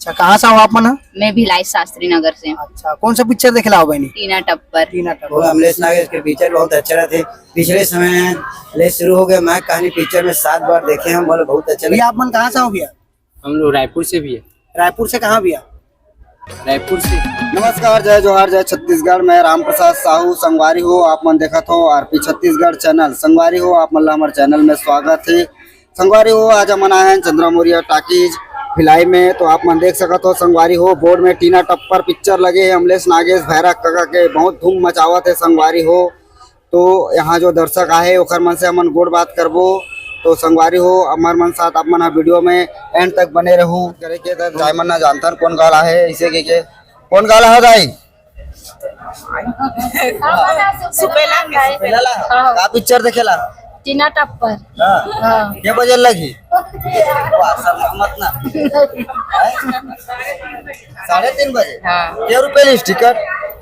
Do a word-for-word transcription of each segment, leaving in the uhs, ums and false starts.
अच्छा, कहाँ से हो आप मन ह? मैं भिलाई शास्त्री नगर से। अच्छा, कौन सा पिक्चर देखे ला हो बहनी? टीना टप्पर। टीना टप्पर। वो अमलेश नागेश के पिक्चर बहुत अच्छा रहते। पिछले समय ले शुरू हो गए, मैं कहानी पिक्चर में सात बार देखे हम, बोले बहुत अच्छा लगा। भैया, आप मन कहाँ से हो भैया? हम लोग रायपुर से भी है। रायपुर से कहाँ भैया? रायपुर से। नमस्कार, जय जोहार, जय छत्तीसगढ़। मैं राम प्रसाद साहू। संगवारी हो, आप मन देखत हो आरपी छत्तीसगढ़ चैनल। संगवारी हो, आप मन ला हमर चैनल में स्वागत है। संगवारी हो, आज हमन आए हैं चंद्रा मौर्य टाकीज भिलाई में। तो आप मन देख सकत हो संगवारी हो, बोर्ड में टीना टप्पर पिक्चर लगे है, अमलेश नागेश भैरा कका के बहुत धूम मचावत है संगवारी हो। तो यहाँ जो दर्शक आहे ओखर मन से हमन गोठ बात करबो। तो संगवारी हो, हमर मन साथ आप मन ह वीडियो में एंड तक बने रहू। करे के त जाय मन ना जानथन कोन गाँव ला हे, इसे के, के कोन गाँव ला हो दाई? सुपेला के। सुपेला ला? हाँ। का पिक्चर देखेला? टीना टप्पर। हाँ। हाँ। के बजे लगी? वाह, सब मत ना। साढ़े तीन बजे? हाँ। के रुपये लीस टिकट?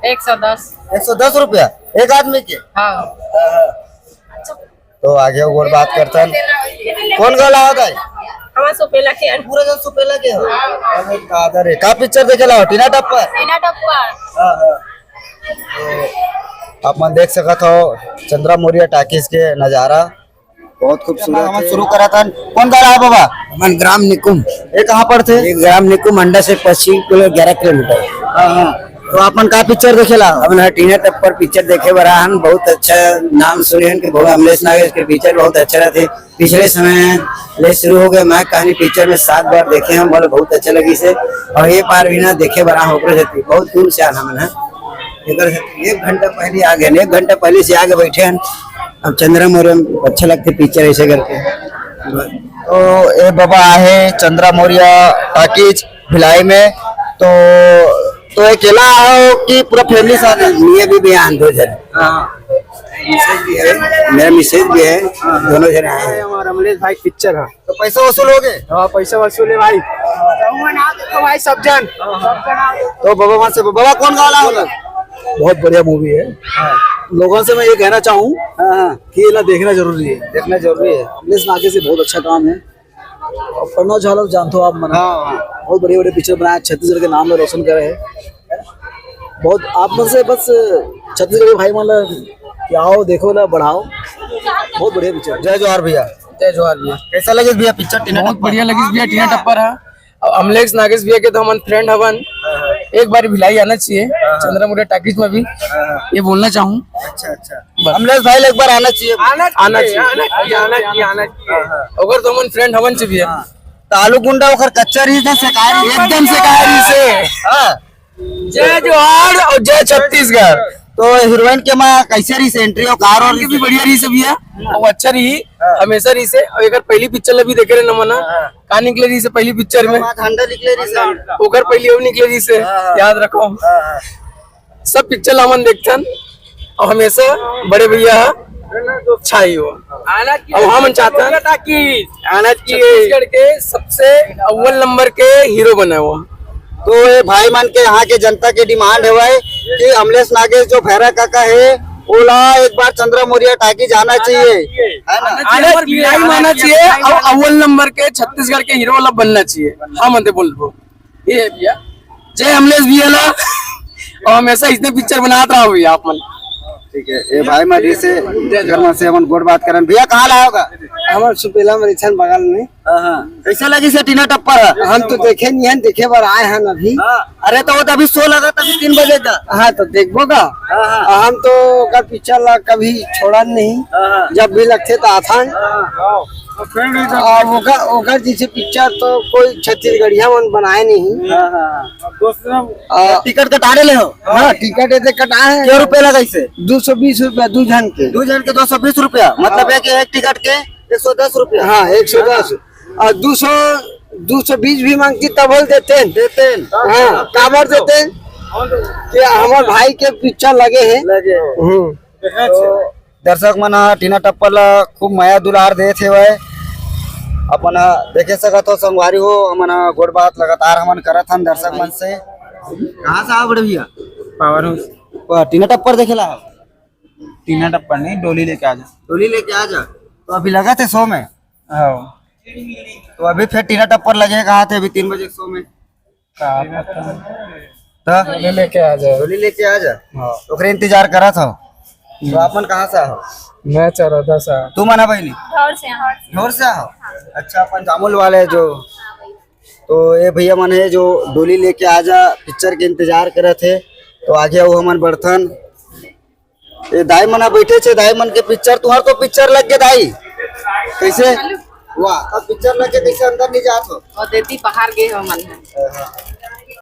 एक सौ दस। एक सौ दस रुपया एक आदमी के? हाँ। तो आगे और बात करथन। कोन गाँव ला होता है? हमार सुपेला के। पूरा गाँव सुपेला के हो? अरे कादर है। का पिक्चर देखे ला हो? टीना टप्पर? टीना टप्पर। हाँ, हाँ। तो आप मन देख सकत हो चंद्रा मौर्य टाकीज के नजारा। बहुत खूबसूरत हमन है। शुरू करत हन। कोन गाँव ला हो बाबा? हमन ग्राम निकुम। ये कहाँ पड़थे? ये ग्राम निकुम अंडा से पच्चीस किलो, ग्यारह किलोमीटर। हाँ, हाँ। तो आप मन का पिक्चर देखे ला? हमन ह टीना टप्पर पिक्चर देखे बर आए हन। बहुत अच्छा नाम सुने हन कि बहुत अमलेश नागेश के पिक्चर बहुत अच्छा रहथे। पिछले समय ले शुरू हो गए, मैं कहानी पिक्चर में सात बार देखे हम, बोले बहुत अच्छा लगी से। और ये बार भी ना देखे बर आए हन, ओकरे सेती बहुत दूर से आना मन है। एकर एक घंटा पहले आ गए, एक घंटा पहले से आगे बैठे हैं। अब चंद्रा मौर्य में अच्छा लगते पिक्चर ऐसे करके। तो ये बाबा आहे चंद्रा मौर्य टाकीज भिलाई में। तो तो अकेला हो कि पूरा फैमिली साथ है? ये भी बयान दो जन। हाँ। मिसेज भी है, मेरा मिसेज भी है, हाँ, हाँ। दोनों जन आए हैं। हमारा अमलेश भाई पिक्चर है। तो पैसा वसूल हो गए? हाँ, पैसा वसूल है भाई। देखो भाई सब जन। तो बाबा वहाँ से, बाबा कोन गाँव ला हो? बहुत बढ़िया मूवी है। हाँ। लोगों से मैं ये कहना चाहूँ हाँ, हाँ। कि ये ला देखना जरूरी है। देखना जरूरी है। अमलेश नागेश से बहुत अच्छा काम है। और प्रणव झा ला जानते हो आप मन? हाँ, हाँ। बहुत बढ़िया बढ़िया पिक्चर बनाया, छत्तीसगढ़ के नाम ला रोशन करे है। बहुत आप मन से बस छत्तीसगढ़ के भाई मन ला कि आओ, देखो ला, बढ़ाओ। बहुत बढ़िया पिक्चर। जय जोहार भैया। जय जोहार भैया। कैसा लगे भैया पिक्चर टीना बहुत टप्पर? बढ़िया लगिस भैया, टीना टप्पर है। अब अमलेश नागेश भैया के तो हमन फ्रेंड हवन, एक बार भिलाई आना चाहिए, हाँ, हाँ। चंद्रा मौर्य टाकीज में भी हाँ, हाँ। ये बोलना चाहूँ। अच्छा, अच्छा। बस। अमलेश भाई, एक बार आना चाहिए। आना आना चाहिए, चाहिए। आना चाहिए, आना चाहिए, आना चाहिए। हाँ, हाँ। ओकर तो हमन फ्रेंड हवन से भी है। हाँ। तो आलू गुंडा ओकर कच्चा रही था, सेकाय रही? एकदम सेकाय रही से। हाँ। जय जोहार और जय छत्तीसगढ़। तो हीरोइन के माँ कैसे रही से एंट्री और कार और के भी बढ़िया रही से भैया, वो अच्छा रही, हाँ। हमेशा रही से। और एक पहली पिक्चर भी देखे रहे न मना, हाँ। का निकले रही से पहली पिक्चर में? माँ ठंडा निकले रही से। ओकर पहली वो निकले रही से, हाँ, हाँ। याद रखो। हाँ, हाँ। सब पिक्चर हमन देखथन और हमेशा बड़े भैया छाई हो। आना चाहिए। अब हम चाहते हैं ताकि आना चाहिए। छत्तीसगढ़ के सबसे अव्वल नंबर के हीरो बना हुआ। तो ये भाई मन के यहाँ के जनता के डिमांड है भाई कि अमलेश नागेश जो भैरा काका है, ओला एक बार चंद्रा मौर्य टाकीज आना चाहिए, है ना? आना चाहिए, भिलाई में आना चाहिए और अव्वल नंबर के छत्तीसगढ़ के हीरो वाला बनना चाहिए। हाँ, मन से बोल दो। ये है भैया, जय अमलेश भैया ला। और हमेशा इसने पिक्चर बनात रहा भैया आप मन। ठीक है, ये भाई मरी से घर में से हमन गोठ बात करन। भैया, कहाँ ला होगा? हमर सुपेला मरीछन बगल में। हाँ, हाँ। कैसा लगी से टीना टप्पर है? हम तो देखे नहीं हैं, देखे बर आए हैं अभी। हाँ। अरे तो वो तो अभी शो लगा था, अभी तीन बजे का। हाँ, तो देखबो का। हाँ, हाँ। हम तो ओकर पिक्चर ला कभी छोड़न नहीं, हाँ, हाँ। जब भी लगथे तो आथन। हाँ, हाँ। और ओकर, ओकर जैसे पिक्चर तो कोई छत्तीसगढ़िया मन बनाए नहीं। हाँ, हाँ। आ, टिकट कटा ले हो? हाँ, टिकट एदे कटा है। के रुपया लगा इसे? दो सौ बीस रुपया दू झन के। दू झन के दो सौ बीस रुपया, मतलब हाँ। एक, एक टिकट के एक सौ दस रुपया। हाँ, एक सौ दस। और दो सौ, दो सौ बीस भी मांगती तब बोल देते हैं। देते हैं। हाँ, काबर देते हैं? कि हमार भाई के पिक्चर लगे हैं। लगे। हम्म। तो दर्शक मन ह टीना टप्पर ला खूब मया दुलार देत हेवय। अपन ह देखे सकत हो संगवारी हो, हमन ह गोठ बात लगातार हमन करत हन दर्शक मन से। कहाँ से आए बड़े भैया? Power house. वाह, टीना टप्पर देखे ला? टीना टप्पर नहीं, डोली लेके आ जा। डोली लेके आ जा। तो अभी लगा थे शो में? हाँ। तो अभी फिर टीना टप्पर लगे कहा थे अभी तीन बजे शो में? का पता। त डोली लेके आ जाए। डोली लेके आ जा। हाँ। ओकरे इंतजार करत हव। तो आप मन कहाँ से हो? मैं चरौदा से। तू मन ह बहिनी? ढोर से हो। ढोर से हो। अच्छा, अपन जामुल वाले जो, तो ये भैया मन हे जो डोली लेके आ जा पिक्चर के इंतजार करत हे। तो आगे अउ हमन बढ़थन। ये दाई मन ह बैठे छे, दाई मन के पिक्चर, तुम्हार तो पिक्चर लग गे दाई। कैसे? वाह, अब पिक्चर लग के कैसे अंदर नहीं जात हो? और देती बाहर गए हो मन है।